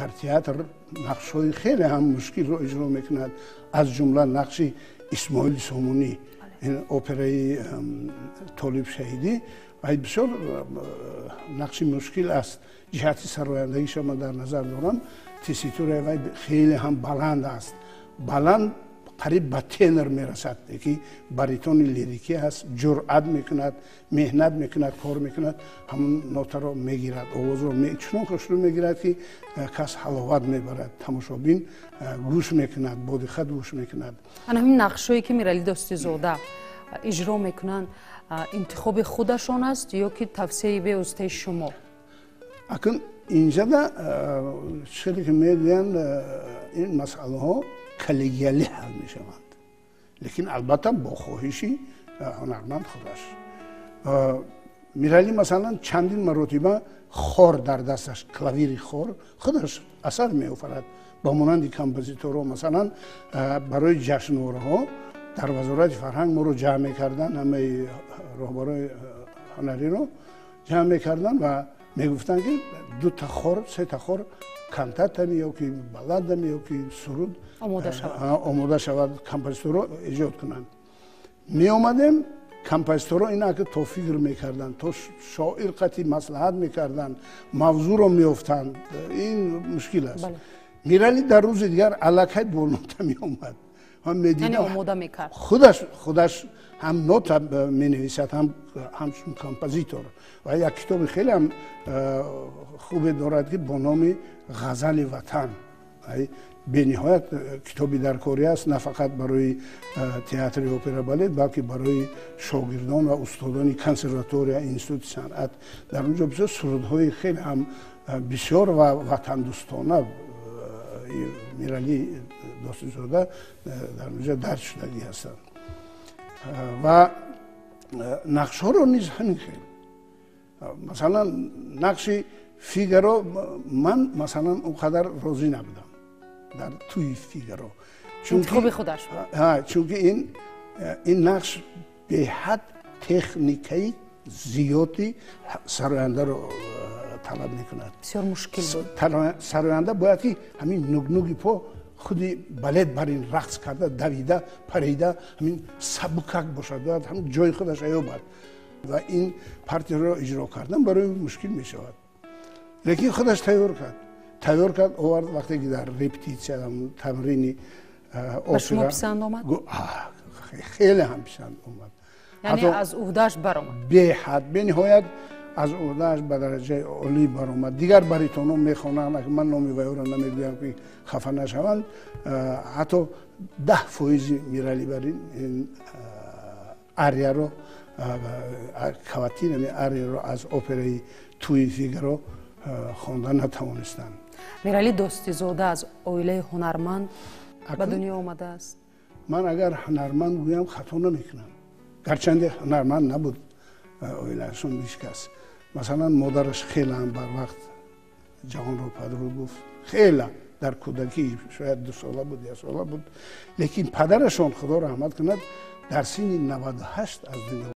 Дар театр нақшҳои хеле ҳам мушкилро иҷро мекунад, аз ҷумла нақши Исмоили Сомонӣ, операи Толиб Шаҳидӣ. Ва бисёр нақши мушкил аст. Ҷиҳати сарояндагиша ман дар назар дорам. Тесситураи вай хеле ҳам баланд аст, баланд, қариб ба тенор мерасад, ки баритони лирикӣ аст. Ҷуръат мекунад, меҳнат мекунад, кор мекунад, ҳамон нотаро мегирад, овозро чунон хушрӯ мегирад, ки кас ҳаловат мебарад, тамошобин гӯш мекунад, бо диққат гӯш мекунад. Ана ҳамин нақшҳое, ки Миралӣ Достизода иҷро мекунанд, интихоби худашон аст ё ки тавсияи бевоситаи шумо? Акун инҷада чизе ки мегӯянд, ин масъалаҳо коллегиалӣ ҳал мешаванд, лекин албатта бо хоҳиши ҳунарманд худаш. Миралӣ, масалан, чандин маротиба хор дар дасташ, клавири хор, худаш асар меофарад ба монанди композиторҳо. Масалан, барои ҷашнвораҳо дар Вазорати фарҳанг моро ҷамъ мекарданд, ҳамаи роҳбарои ҳунариро ҷамъ мекарданд ва мегуфтанд, ки дута хор, сета хор, кантатами ё ки балладами ё ки суруд омода шавад, композиторро эҷод кунанд. Меомадем, композиторро инаки то фикр мекарданд, то шоир қати маслиҳат мекарданд, мавзӯъро меёфтанд, ин мушкил аст. Миралӣ дар рӯзи дигар аллакай бо нота меомад. Омода мекард. Худаш ҳам нота менависад, ҳам ҳамчун композитор. Ва як китоби хеле ҳам хубе дорад, ки бо номи «Ғазали ватан». Бениҳоят китоби даркорӣ аст, на фақат барои театри опера балет, балки барои шогирдон ва устодони консерватория, институти санъат. Дар он ҷо бисёр сурудҳои хеле ҳам бисёр ва ватандӯстона Миралӣ Достизода дар он ҷо дарҷ шудагӣ ҳастанд. Ва нақшҳоро низ ҳамин хел. Масалан, нақши Фигаро ман, масалан, он қадар розӣ набудам дар тӯи Фигаро. Интихоби худаш. Чунки ин нақш беҳад техникаи зиёди сарояндаро талаб мекунад. Бисёр мушкил буд. Сароянда бояд ки ҳамин нугнуги по худи балет бар ин рақс карда, давида, парида, ҳамин сабукак бошад, бояд ҳам ҷои худаша ёбад ва ин партияро иҷро кардан барои мушкил мешавад. Лекин худаш тайёр кард, тайёр кард, овард. Вақте ки дар репетитсия, тамрини опера, писанд омад? Хеле ҳам писанд омад. Яъне аз уҳдааш баромад. Беҳад, бениҳоят аз уҳдааш ба дараҷаи олӣ баромад. Дигар баритонҳо мехонанд, ман номи вайёро намегӯям, ки хафа нашаванд, ҳатто 10 фоизи Миралӣ бар ин арияро, каватинами арияро аз операи «Тӯи Фигаро» хонда натавонистанд. Миралӣ Достизода аз оилаи ҳунарманд ба дунё омадааст. Ман агар ҳунарманд гӯям, хато намекунам, гарчанде ҳунарманд набуд оилаашон ҳеҷ кас. Масалан, модараш хеле ҳам барвақт ҷаҳонро падруд гуфт, хеле дар кӯдакӣ, шояд 2 сола буд, 1 сола буд. Лекин падарашон, Худо раҳмат кунад, дар синни 98 аз дунё